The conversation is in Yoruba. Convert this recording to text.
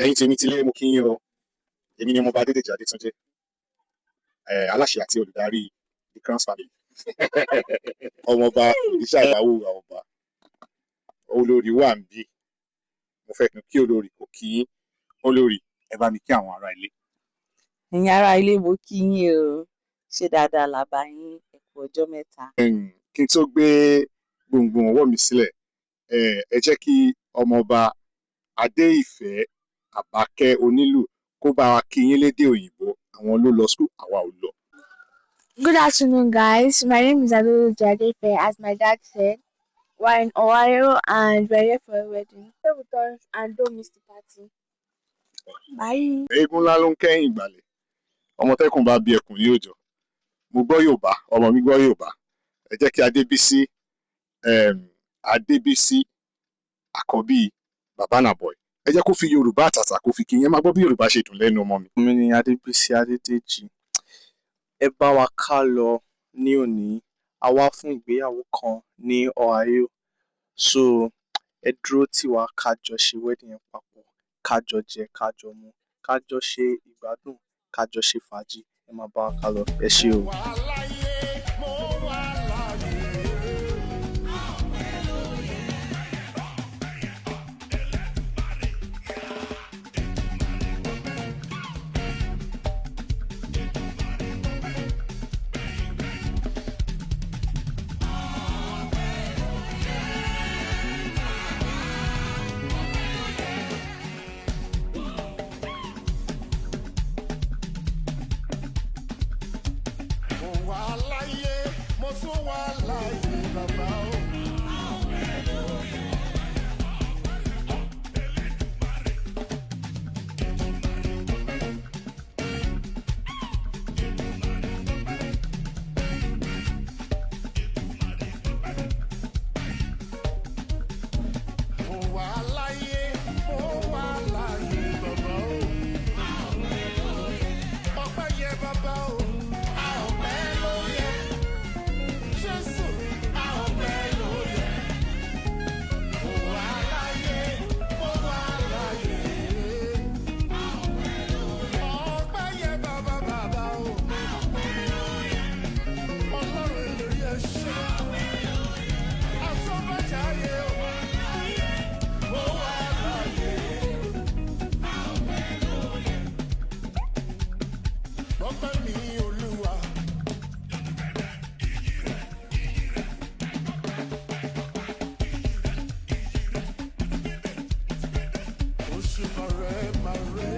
Ẹ̀yin tèmi tilé, mo kí yín o. Èmi ni ọmọọba Adédèjì Adétúnjì, aláṣẹ àti olùdarí The Crowns Family. Ọmọọba òrìṣà ìbáwò ọba olórí wà ń bí. Mo fẹ́ kí olórí kò kí yín. Olórí, ẹ bá mi kí àwọn ará ilé. Ẹ̀yin ará ilé, mo kí yín o. Ṣé dáadáa là bá yín? Ẹ kú ọjọ́ mẹ́ta. Kí n tó gbé gbòǹgbò ọwọ́ mi sílẹ̀, ẹ jẹ́ kí ọmọọba Adéìfẹ́ Àbákẹ́ Onílù kó bá wa kí yín lédè òyìnbó. Àwọn ló lọ school, àwa ò lọ. Good afternoon, guys. My name is Adedeji Adeife. As my dad said, we're in Ohio and we're here for a wedding. Stay with us and don't miss the party. Bye. Eégún ńlá ló ń kẹ́yìn ìgbàlẹ̀. Ọmọ tẹ́kùn bá bí, ẹkùn ní òòjọ́. Mo gbọ́ Yorùbá, ọmọ mi gbọ́ Yorùbá. Ẹ jẹ́ kí Adébísí, Adébísí àkọ́bí Bàbá Naboy, ẹ jẹ́ kó fi Yorùbá àtàtà kó fi kí yín. Ẹ máa gbọ́ bí Yorùbá ṣe dùn lẹ́nu ọmọ mi. Mi ni Adébísí Adédèjì. Ẹ bá wa ká lọ ní òní. A wá fún ìgbéyàwó kan ní Ohio, so ẹ dúró tì wá, ká jọ ṣe wedding yẹn papọ̀, ká jọ jẹ, ká jọ mu, ká jọ ṣe ìgbádùn, ká jọ ṣe fàájì. Ẹ máa bá wa ká lọ. Ẹ ṣé o. Wà láyé, mo wà láyé. Mo wà láyé, mo tún wà láyé, bàbá o. Mo wà láyé, mo wà láyé, bàbá o. Ọpẹ́ yẹ bàbá o, a ọpẹ́ ló yẹ. Jésù, a ọpẹ́ ló yẹ. Mo wà láyé, mo wà láyé. Ọpẹ́ yẹ bàbá bàbá o. Ọlọ́run ìlérí, ẹ ṣé. Àtọ́bàjáyé o, mo wà láyé. Ọpẹ́ mi, Olúwa. Oṣù kọrẹ máa rẹ.